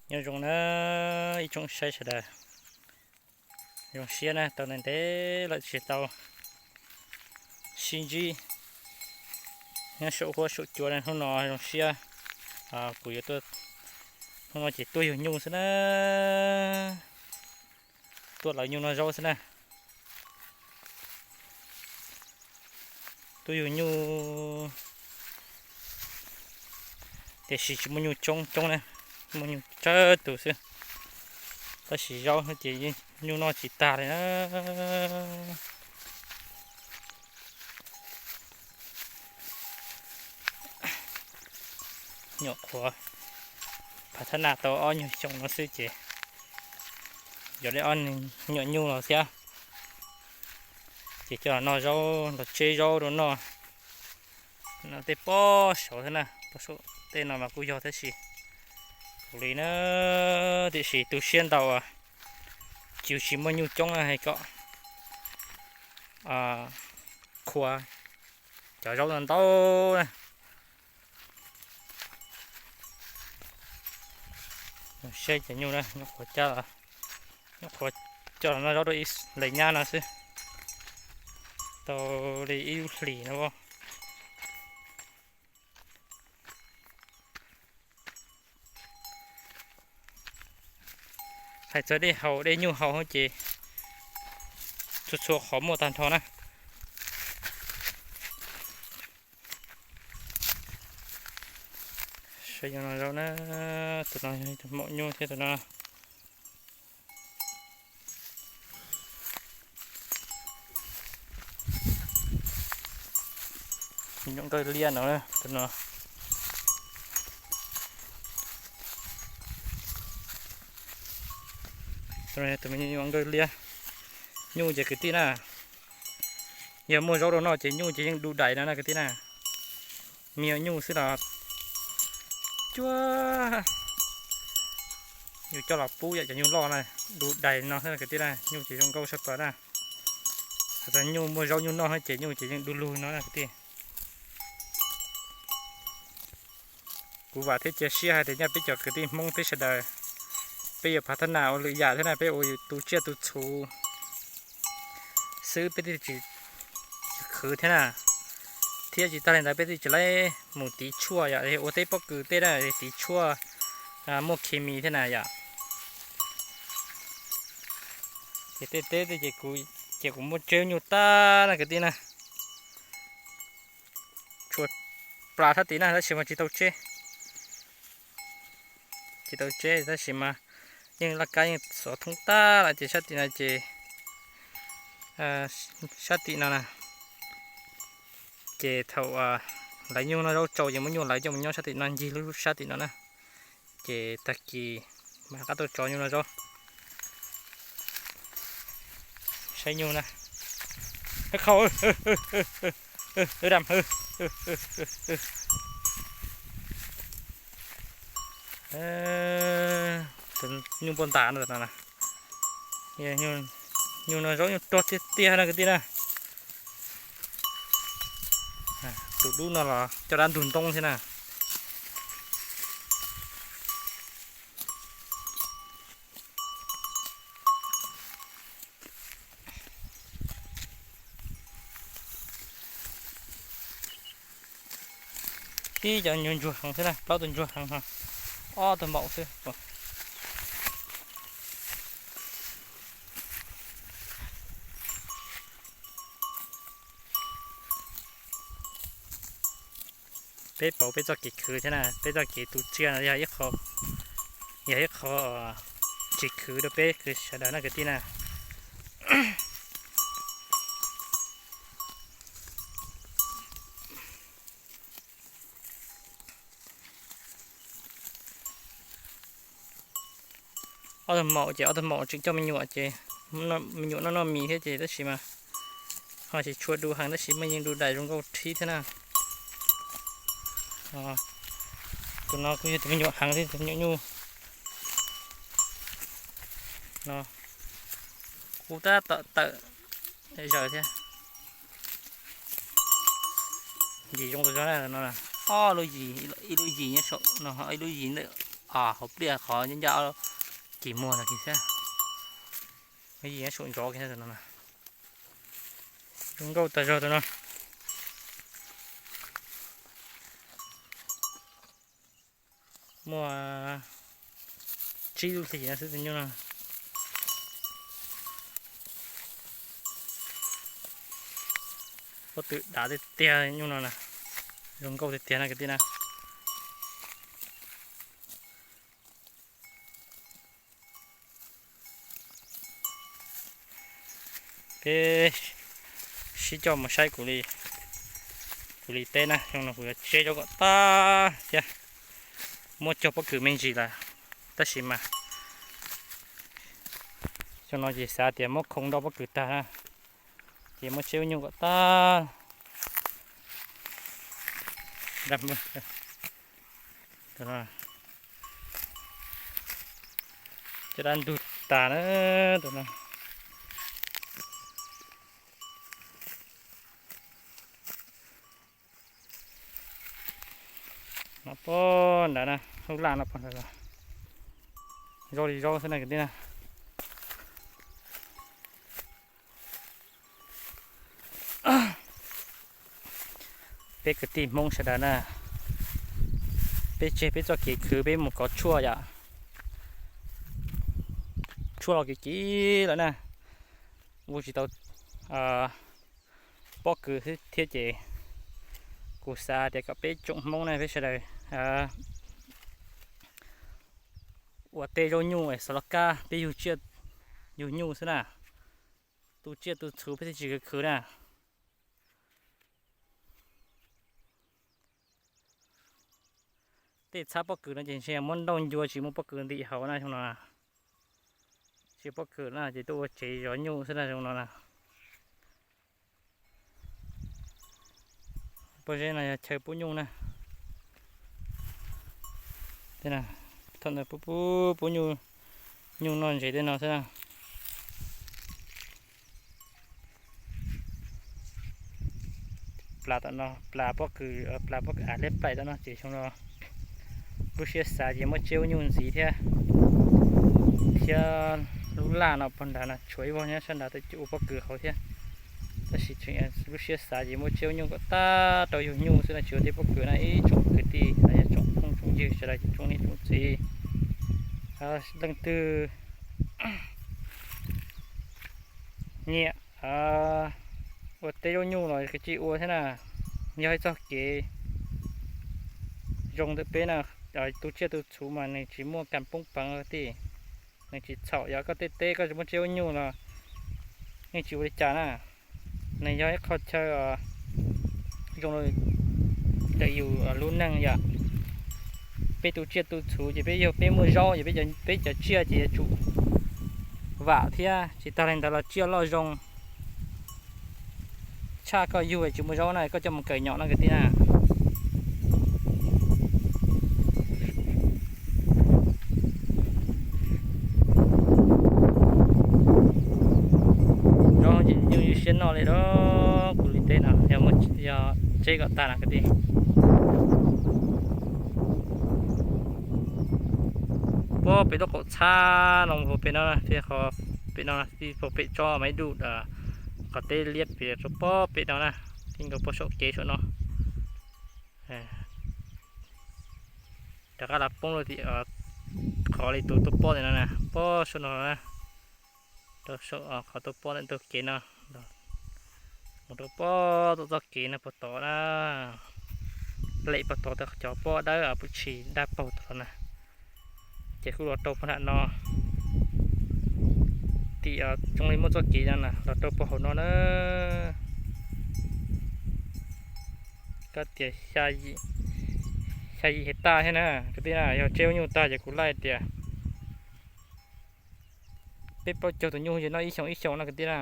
Nyob zoo na ib tsoom saib sawv daws, zoo siab na tau ntev ntev lawm tsis tau sib ntsib nyob saum huab saum cua na. Hnub no zoo siab kuv yuav tuaj, hnub no ces tuaj yug nyuj xwb na, tuaj lawv nyuj noj zaub xwb na. Tuaj yug nyuj tiam sis tsis muaj nyuj coob coob na, muaj nyuj tsawg tus xwb, tab sis zaub ces nyuj noj tsis tag li na. Nyuam qhuav phav thab naj tau ob nyuag xyoo no xwb ces yog li ob nyuam nyuj los thiab, ces coj los noj zaub, los tseb zaub rau noj. No tej pob saud thiab na, pob saud tej no mas kuj yog tab sis ua li na, tiam sis tu siab ntau, tsis tsis muaj nyuj coob na, hais kom qhuas cov zaub ntau ntau na. Saib cov nyuj na, nyuam qhuav coj, nyuam qhuav coj los noj zaub rau ib leeg nyab no xwb, tau li ib lub hlis no. Hais txog dej haus dej nyuj haus ces txhua txhua qhov muaj tag nrho na. Saib no zaub na, tus no yog tus maum nyuj thiab tus no. Nyuam nqawj liab no, tus no, tus no tus me nyuam nqawj liab. Nyuj ces kwv tij na, yog muaj zaub rau noj ces nyuj ces yeej du dais no na kwv tij na. Me nyuam nyuj xwb los cuag yus coj los pub yam cov nyuj loj na, du dais no xwb kwv tij na. Nyuj ces zoo nkauj sab plaws na. Hais txog nyuj muaj zaub nyuj noj ces nyuj ces yeej du lug no na kwv tij. Kuv vam thiab cia siab hais tias nyob peb cov kwv tij Hmoob peb sawv daws, peb yuav phav thab naj ua lwm yam thiab na, peb ua tu tsiaj tu txhu xwb peb thiaj tsis khwv thiab na. Thiab tsis tag li ntawd peb thiaj tsis laib mus tiv tshuaj yom, ua teb pob kws tej na tiv tshuaj muaj khi mis thiab na yom. Ces tej teb ces kuv, ces kuv muab tseb nyuj tag na kwv tij na. Tshuav plas sab tim na tab sis mas tsis tau tseb, tsis tau tseb tab sis mas yeej laj kab yeej xov thoob tag lawm ces sab tim no ces, sab tim no na, ces thaum lawv nyuj noj zaub tsau ces muab nyuj lawv coj mus nyob sab tim no ncig lub sab tim no na. Ces tag kis mam rov qab tuaj tso nyuj noj zaub. Saib nyuj na, qhau, dam, nyuj npua ntas no, nyuj noj zaub nyuj rog tiag tiag no kwv tij na. Tus dub no los coj dab ntug ntoo thiab na. Tib cov nyuag ntsuag heev xwb na, plaub tug ntsuag heev, ob tug maum xwb. Peb pauv peb txoj kev khwv thiab na, peb txoj kev tu tsiaj no yog ib qho, yog ib qho tsis khwv rau peb sawv daws na kwv tij na. Ob tug maum ces ob tug maum tseem coj me nyuam ces me nyuam noj noj mis thiab ces tab sis mas ho tsis tshua du heev tab sis mas yeej du dais zoo nkauj rhib thiab na. Tus no kuj yog tus me nyuam heev thiab, tus me nyuam nyuj no kuj tab tom tawm zaws thiab. Yim zoo tas zog na no, ob lub yim, ib lub yim nyob saum no, ib lub yim ntawm tos hauv pliaj qhov ncaj ncaj kis muag no kiag xwb. Yim saum ntsos kiag tus no na. Zoo nkauj tas zog tus no. Muaj tsib lub hlis no xwb tus nyuj no. Pob kws dav tiag tiag nyuj no na. Zoo nkauj tiag tiag no kwv tij na. Peb sib coj mus saib kuv li, kuv li teb na, xyoo no kuv yuav tseb cov kom tag thiab. Muab cog pob kws me ntsis lawm, tab sis mas xyoo no ces xav tias muab khoo nroj pob kws tag na, ces muab tseb ua nyuj kom tag. Cov dab ntug tas na, tus no. No pog ntawd na, lub laj no pog ntawd, zoo li zaub xwb na kwv tij na. Peb kwv tij Hmoob sawv daws na, peb tseg peb txoj kev khwv peb mus kov tshuaj yom. Tshuaj los kim kim lawm na, ua tsis tau pob kws thiab ces kuv xav tias kom peb tsoom Hmoob na peb sawv daws ua tej zaub nyuj es xav los kaj peb yug tsiaj yug nyuj xwb na. Tu tsiaj tu txhuv peb thiaj tsis khwv khwv na. Tej txhab pob kws no ces ntshe muab nrauj ncua tsis muaj pob kws ntim hauv na xyoo no. Tsis pob kws na ces tuaj ua tsev zov nyuj xwb na xyoo no na. Pob zeb no yog chaw pub nyuj na. Thaum ntawd pub pub pub nyuj, nyuj noj ntses tej no xwb na. Plas tom no, plas pob kws, plas pob kws av liab plaim tom no ces xyoo no lub siab xav ces muab tsiaj ua nyuj ntxiv thiab, thiab lub laj no pog nrad no tshuav ib vog nyob sab nrad twb ua pob kws hauv thiab. Tab sis lub siab xav ces muab tsiaj ua nyuj kom tag rau yug nyuj xwb no tsis ua tej pob kws na ib tsoom kwv tij los yog tsoom phooj tsoom ywg sawv daws tsoom niam tsoom txiv. Leej twg nyiam ua tej zaub nyuj los kav tsij ua thiab na. Yog ib txoj kev zoo ntawm peb na, tu tsiaj tu txhuv mas nws tsis muaj kas poob peev tij, nws tsis txhaum. Yog koj tej teb koj tsis muaj tsiaj ua nyuj los yeej tsis ua li cas na. Nws yog ib qho chaw zoo ntawm yus lub neej yom. Peb tu tsiaj tu txhuv ces peb yog peb muaj zaub ces peb cov tsiaj ces yuav tsum vam thiab tsis tas li ntawd los tsiaj loj zoo tshaj koj yug tsis muaj zaub na koj coj mus kawm nyom no kwv tij na. Zoo ces nyuj ywj siab noj li os, kuv li teb no yog tseb kom tag no kwv tij. Puag pem lub qaum txhab no mus puag pem no, pem no, puag pem tsob maib duj, qhov teb liab pem rau puag pem no na, tij nkaus puag saum kev saum no. Rov qab los poob rau tim qhov li tus tuaj pob ntawm no na, puag saum no na, rau saum qhov tuaj pob ntawm ntug kev no, mus rau puag tom txoj kev no puag tod na, lem puag tod cov pob dawb pub tshis daj paug tod na, ces kuj los rau puag nram no. Tim zoo li muaj txoj kev no na los rau puag hauv no na. Koj tias xya yim hais tag thiab na kwv tij na, yog tseb lub nyuj tag ces kuv laij tias peb plaub caug tus nyuj ces noj ib xyoos ib xyoos no kwv tij na.